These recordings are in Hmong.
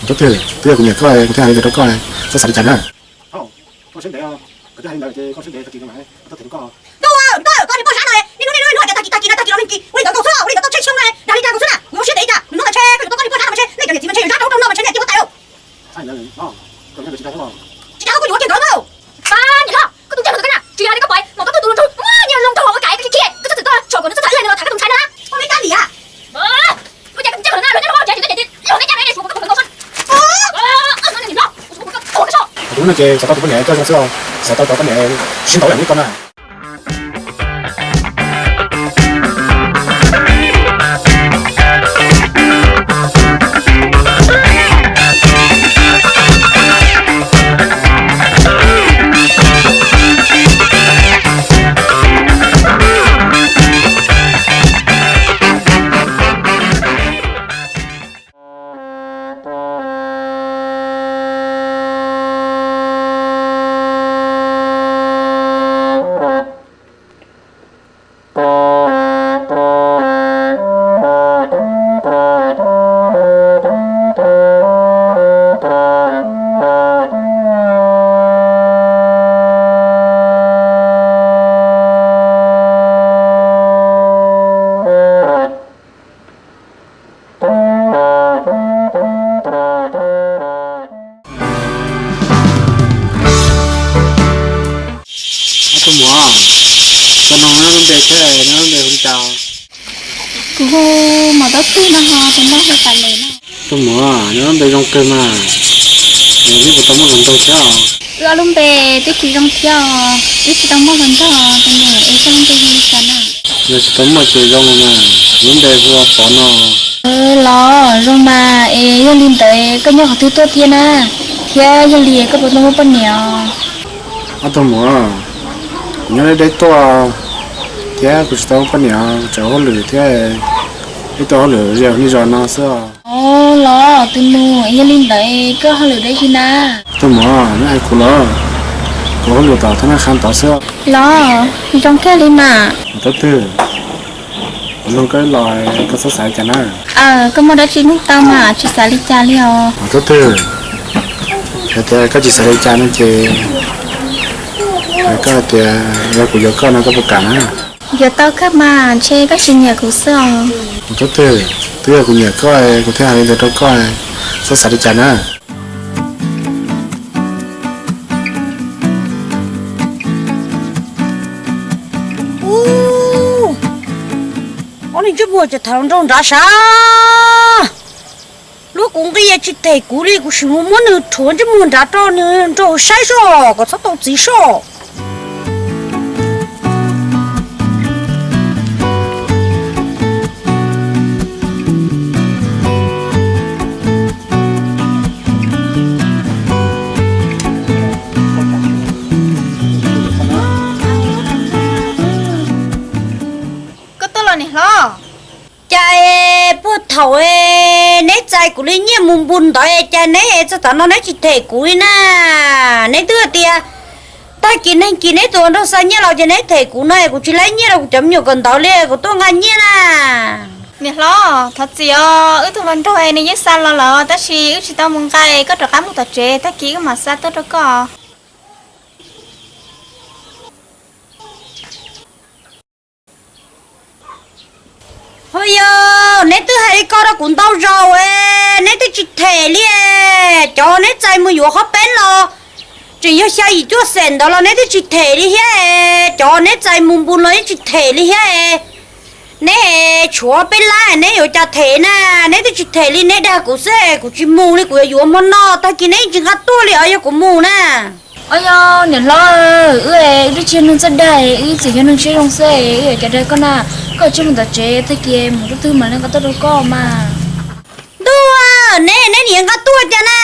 Tub twg, twb yog kuv nyiam koj, kuv thiaj hais li ntawd rau koj, txhob xav li cas na. Koj siab ntev, koj twb hais li ntawd ces koj siab ntev, tag kis no mas koj thiaj teb koj. Tub, koj niag poj sab no, niaj hnub niaj hnub hais tias tag kis tag kis no tag kis no me ntsis, ua li ntawd tau xwb, ua li ntawd tau tshee tshee na, dag li cas tau xwb na, kuv yuav siab ntev cas, nws hnub ntawd tshee koj yuav tau koj niag poj sab no mas tsis, nej cov niam txiv mas ntshe yus zab rau rau no mas ntshe nej cia ua tais. Tsis tau kuv yuav kiag nkawd na. Pab niam hlob, koj tus ntxawg no tsis yog li koj pom, mas koj twb tus hluas nraug, nyias hluas nraug ua kev koj tsis kiag, koj txhob txwm tuaj tsom kom nws txhob txwm ib yam li los tham koj tus ntxhais na. Ua li cas li yam? Ua cas koj tus ntxawg no luag nyob rau hauv tsev tsis tuaj cem, luag nyob ncaj nraim suav kom koj tus hluas nraug xwb. Tus no ces xav tau tus poj niam coj zoo xwb, xav tau cov poj niam sib ntaus yam li koj na. Ob tug muam, koj nug neb lub npe thiab neb lub npe hu li cas? Kuv hu Mos Taub Twg no ho, tus nraug hu Pas Les no. Tus muam, neb lub npe zoo kawg mas, neb puas tau muaj hluas nraug thiab os? Wb ob lub npe twb tsis zoo thiab os, wb tsis tau muaj hluas nraug, tus muam es koj lub npe hu li cas na? Yog tsis tau muaj ces zoo mas, lub npe hu ua Pov no. Los zoo mas, es yog li ntawd koj nyob qhov twg tuaj thiab na? Thiab yog li koj puas tau muaj poj niam os? Ob tug muam, kuv nyob deb deb tuaj thiab kuv tsis tau muaj poj niam, tseem ua hauj lwm thiab, ib tug hauj lwm ze nej zos no xwb. Os los tus nus, yog li ntawd koj hauj lwm dab tsi na? Tus muam, neb hais kuv los, kuv hauj lwm tom thab naj kha tod xwb. Los zoo kiag li mas. Mos Taub Twg, kuv nug koj los koj txhob xav li cas na. Aw, koj muaj dab tsi nug tau mas, tsis xav li cas li os. Mos Taub Twg, hais tias koj tsis xav li cas no ces, hais koj hais tias yog kuv yuav koj no koj puas kam na? Yuav tau kawg mas, ntshe koj tsis nyiam kuv xwb os. Mos Taub Twg, twb yog kuv nyiam koj, kuv thiaj hais li ntawd rau koj, txhob xav li cas na. Ub, ob niag ntsej muag ces tham hluas nraug nrad sav. Lub kuv nqi tsis them kuv li, kuv sim mus muab nws rhuav ntsej muag nrad rau nws nrog saib soj kom txhob tau txiv soj. Koj tuaj los niam hlob? Cas puag thaum neb txais kuv li nyiaj mus npus ntawd cas neb txog tav no neb tsis them kuv li na? Neb twb tias tag kis neeg kis neb tus nraug xa nyiaj los ces neb them kuv no, kuv tsis laib nyiaj rau kuv cov me nyuam kawm ntawv li, kuv tuaj nqa nyiaj na. Niam hlob, thov txim os, wb tus hluas nraug nws yeej xa los lawm tab sis wb tsis tau mus nqa, koj rov qab mus tom tsev tag kis wb mam xa tuaj rau koj. Ho yog neb twb hais li ko rau kuv ntau zaus, neb twb tsis them li. Cov neb txais mus yuav qhov peb los tseem yog xya yim cuaj xees ntawd los neb twb tsis them li thiab. Cov neb txais mus npus los yeej tsis them li thiab. Neb tshuav peb lab neb yuav cas them na, neb twb tsis them li, neb dag kuv xwb, kuv tsis mus li, kuv yuav yuav hmo no, tag kis neb tsis nqa tuaj li os, yog kuv mus na. Os yog niam hlob, wb, wb twb tsis yog neeg txawj dag, wb txawm yog neeg siab zoo xwb, wb yuav cas dag koj na. Koj cia li mus tom tsev, tag kis mus rau twg mam li nqa tuaj rau koj mas. Ntuj, neb, neb niam nqa tuaj cas na.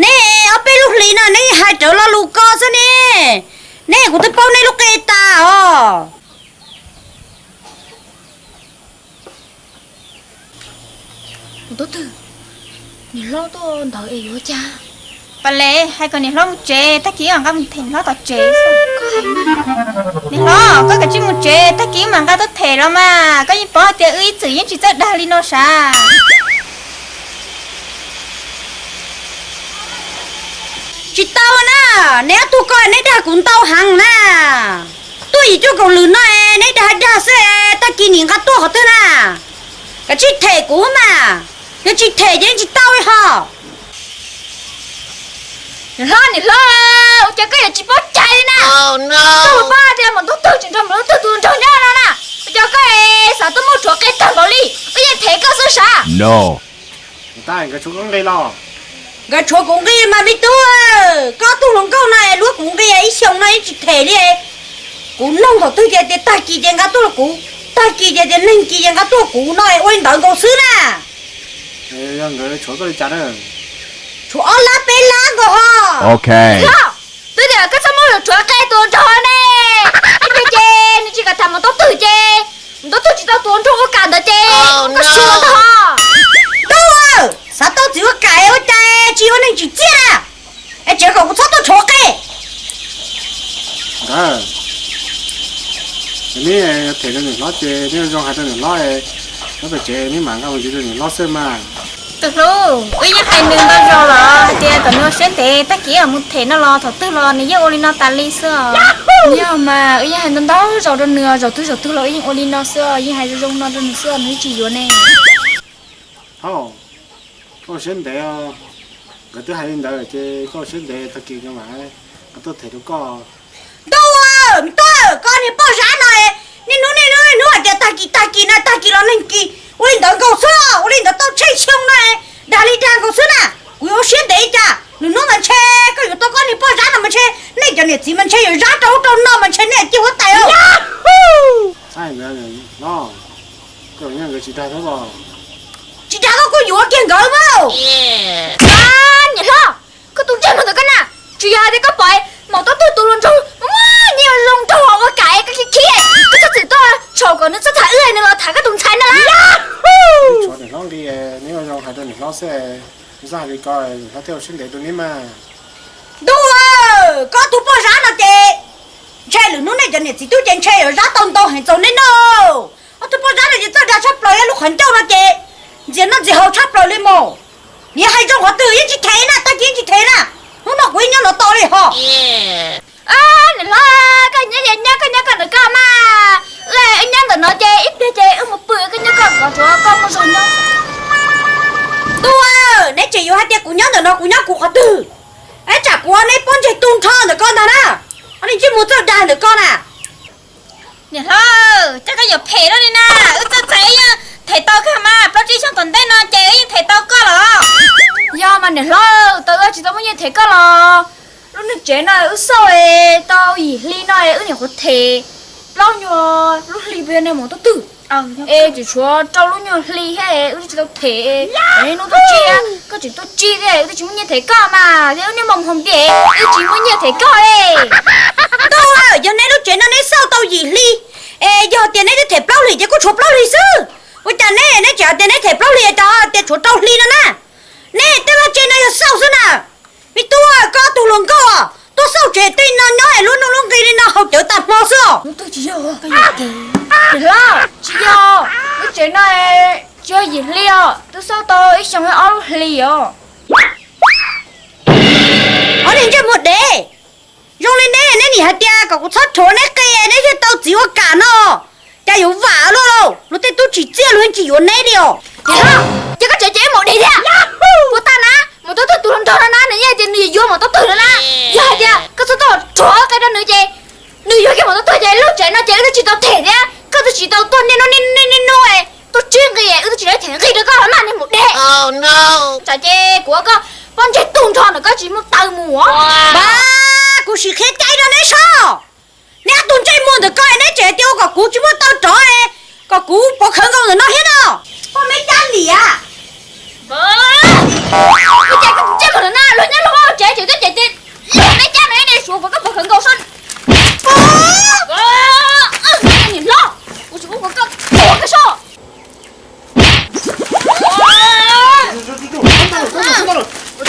Neb ob peb lub hlis no neb hais rawv lo lus ko xwb ne. Neb, kuv twb paub neb lub qe tas os. Tus tub twg, niam hlob tuaj ntawd es yuav cas? Pas Les, hais kom niam hlob mus tsev, tag kis wb mam nqa mus them niam hlob tom tsev. Niam hlob, koj kav tsij mus tsev, tag kis wb mam nqa tuaj them los mas, koj yeej paub hais tias wb ib txwm yeej tsis txawj dag li no sav. Tsis tau na, neb ob tug ko neb dag kuv ntau heev na. Tuaj yim cuaj kaum lwm no neb dag dag xwb, tag kis nim nqa tuaj qhov twg na? Kav tsij them kuv mas, yog tsis them ces tsis tau li ho. Niam hlob, niam hlob, ua cas koj yuav tsis paub cai li na? Koj mus pab tias mus tub twg tsis nrog mus tub twg tus nraug nyob no na, ua cas koj xav tuaj muab rhuav qe tag npaum li, wb yeej them koj xwb sav. Nkawd tshuav kuv nqi mas me tub, koj tug hluas nkauj no luag kuv nqi ib xyoos no yeej tsis them li. Kuv noog thaum twg ces tias tag kis ces nqa tuaj rau kuv, tag kis ces tias neeg kis ces nqa tuaj rau kuv no ua li ntawd nkaus xwb na. Yog nkawd tshuav koj li cas na? Tshuav ob lab peb lab nkaus ho. Twb tias koj txhob muab rhuav qe tus nraug ne, ib pliag ces nws tsis kam tham mus tub twg ces mus tub twg tsis tau tus nraug ua kam ntawd ces koj xyuas ntag ho. Tub, xav tau txiv ua kam ua cas tsis yuav neeg tsim txiaj na, es tseem kom kuv txhob tuaj rhuav qe. Neb them rau niam hlob ces neb zoo hais rau niam hlob, nyob tom tsev neb mam nqa mus ntxiv rau niam hlob xwb mas. Tus hlub, wb yeej hais nws ntau zaus los hais tias kom nws ua siab ntev, tag kis wb mam mus them no los thaum twg los nws yeej ua li no tas li xwb os. Yog mas wb yeej hais ntau ntau zaus rau nws, zaum twg zaum twg los wb yeej ua li no xwb os, yeej hais zoo zoo no rau nws xwb os, nws yeej tsis yuav ne. Hos, koj ua siab ntev, nkawd twb hais li ntawd ces koj ua siab ntev, tag kis nkawd mam nqa tuaj them rau koj. Ntuj, me tub, koj niag poj zab no, niaj hnub niaj hnub niaj hnub hais tias tag kis tag kis na, tag kis los neeg kis, ua li ntawd nkaus xwb, ua li ntawd tau tshej xyoo no, dag li dag nkaus xwb na. Kuv yuav ua siab ntev li cas, lwm hnub mas ntshe koj yuav tau koj niag poj zab no mas ntshe nej cov niam txiv mas ntshe yuav zab rau ub rau no mas ntshe nej cia huab tais. Tsis dag koj kuj yuav kiag nkawd mas. Niam hlob, koj tus ntsej muag ntawm koj na, tsis yog hais tias koj pom maum tub twg tus hluas nraug muaj nyiaj zoo nraug ua kam koj khib khib, koj txhob txwm tuaj tshawb kom nws txhob tham wb, nws los tham koj tus ntxhais no lawm. Tshuav niam hlob nqi, neb ua zoo hais rau niam hlob xwb, neb txhob hais li ko, niam hlob thiaj ua siab ntev rau neb mas. Ntuj, koj tus poj zab no ces ntshe lwm hnub nej cov niam txiv tub ces ntshe yuav zab tau ntau heev txaus neb noj. Ob tug poj zab no ces txawj dag tshaj plaws, lub qhov ncauj no ces ntxias noj ntxias haus tshaj plaws li mus. Niam hais zoo qhov twg yeej tsis them na, tag kis yeej tsis them na. Hnub no kuv ib nyob no tau li ho. Niam hlob, koj nyob ces nyob, koj nyob koj ntawm koj mas, wb nyob ntawm no ces ib pliag ces wb mus pw, koj nyob koj, koj tsuav koj muaj zog nyob. Ntuj, neb tseem yuav hais tias kuv nyob ntawm no kuv nyob kuv qhov twg? Ib tsam kuv ua neb pob ntseg tu nrho ntawm ko ntag na. Ob niag ntsej muag txawj dag ntawm ko na. Niam hlob, cas koj yuav phem luaj li na, wb txawj txais wb yeej them tau koj mas, plaub tsib xyoo tom ntej no ces wb yeej them tau koj los. Yog mas niam hlob, tau wb tsis tau muaj nyiaj them koj los. Lub neej tsev no wb xauj tau yim hli no wb niam qhuav them plaub nyuag lub hli puas yog niag maum tub twg. Es tseem tshuav rau lub nyuag hli thiab wb twb tsis tau them. Niaj hnub tuaj tsis, koj tseem tuaj tsis thiab wb twb tsis muaj nyiaj them koj mas, thiab wb niaj moo hoo ntiag wb tsis muaj nyiaj them koj li. Ntuj, yog neb lub tsev no neb xauj tau yim hli, es yog tias neb twb them plaub hlis ces kuj tshuav plaub hlis xwb. Ua cas neb, neb tseem hais tias neb them plaub hlis, cas tias tshuav rau hli no na? Neb tej vaj tse no yog xauj xwb na. Me tub, koj tus hluas nkauj, tuaj xauj tsev tej no nyob es lub nuj lub nqi li no haus cawv tas hmo xwb os. Niam hlob, tsis yog, lub tsev no tsis yog yim hli os, twb xauj tau ib xyoos ob lub hlis os. Ob niag ntsej muag dev, zoo li neb, neb nim hais tias kom kuv txhob rhuav neb qe neb thiaj tau txiv ua kam no, cas yuav vam luaj lauj, luag tej tub tsim txiaj luag yeej tsis yuav neb li os. Ces koj tsev ces wb maum dev thiab. Puas tag na, maum tub twg tus hluas nraug no na, nws yeej tias nws yuav yuav maum tub twg no na. Yog hais tias koj txhob tuaj rhuav qe rau nws ces nws yuav kiag maum tub twg ces lub tsev no ces wb twb tsis tau them thiab, koj twb tsis tau tuaj niaj hnub niaj hnub tuaj tsib nqi, wb twb tsis tau them nqi rau koj los mas niag maum dev. Tsam ces kuv ua koj pob ntseg tu nrho ntawm koj tsis muaj taw mus. Kuv sim qhia cai rau neb saib, neb ob tug ntsej muag ntawm ko neb tseem tias ua kom kuv tsis muaj taw rov, kom kuv pov khawv nkaus ntawm no thiab no. Poj me cab liam. Ua cas koj ntsej muag ntawm no luag nyob luag ua tsev tseem tuaj cem tias luag me cab no ne, suav kom koj pov khawv nkaus soj. Niam hlob, kuv tsis ua kom koj pov koj soj. Koj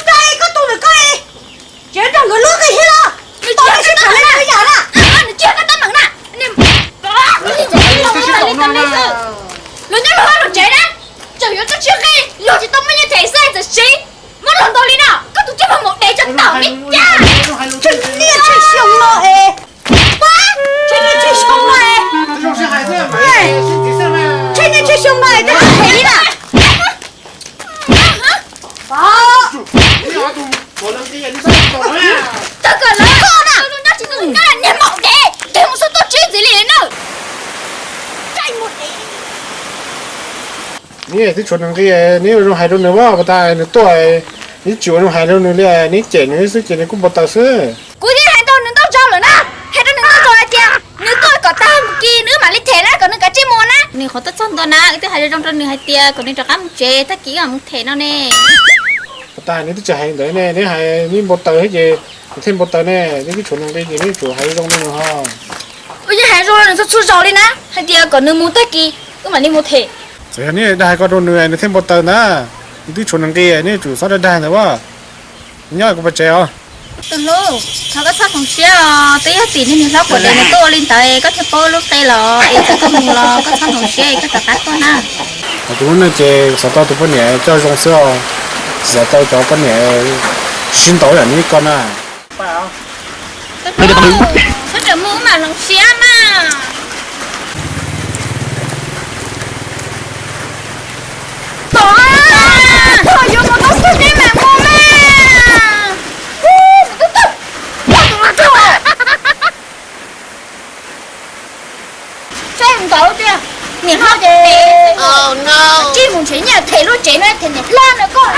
cai koj tus ntawm koj, tseem nrog nkawd luag nqi thiab los? Nws tsis yog koj tab meem na, nws tsis yog koj tab meem na. Luag nyob luag ua tsev na, tseem yuav tuaj tsib nqi, luag tsis tau muaj nyiaj them xwb txawm siv, muab luag ntaus li no, koj tus Tawg kom lawv koj na, niag maum dev, koj mus xub tuaj tsis ntxiv li na. Neb twb tshuav nws nqi, neb ua zoo hais rau nws as, puas tas nws tuaj, neb tsis ua zoo hais rau nws li, neb cem nws xwb ces nws kuj npau taws xwb. Kuv yeej hais rau nws ntau zaus lawm na, hais rau nws ntau zaus hais tias nws tuaj kom tag mus kis nws mam li them na, kom nws kav tsij mus na. Nws qhov tuaj txog ntua na, wb twb hais zoo zoo rau nws hais tias kom nws rov qab mus tsev, tag kis wb mam mus them no ne. Puas tas nws twb tsis hais ntawd ne, neb hais neb npau taws thiab ces nws thiaj npau taws ne, neb twb tshuav nws nqi ces neb tsum hais zoo zoo rau nws ho. Wb yeej hais zoo rau nws txhua txhua zaus li na, hais tias kom nws mus tag kis wb mam li mus them. Txawm yog neb dag hais ko rau nws nws thiaj npau taws ntag, nws twb tshuav nws nqi neb tsum txhob dag dag ntawd as. Nyob kuv pais tsev os. Tus hlub, thov koj txhob hloov siab os, twb yog tim niag niam hlob Kuam Dev nws tuaj ua li ntawd koj thiaj poob lub qe los es txawm koj mus los koj txhob hloov siab koj rov qab tuaj na. Hos tus lub neej ces xav tau tus poj niam coj zoo xwb os, tsis xav tau cov poj niam sib ntaus yam li koj na. Koj tseem mus mam hloov siab mas. Tom, thaum yuav mus tau xwb neb mam mus mas. Saib nkaus tiag, niam hlob ces tsij mus nrhiav nyiaj them lub tsev no, them niam hlob no koj.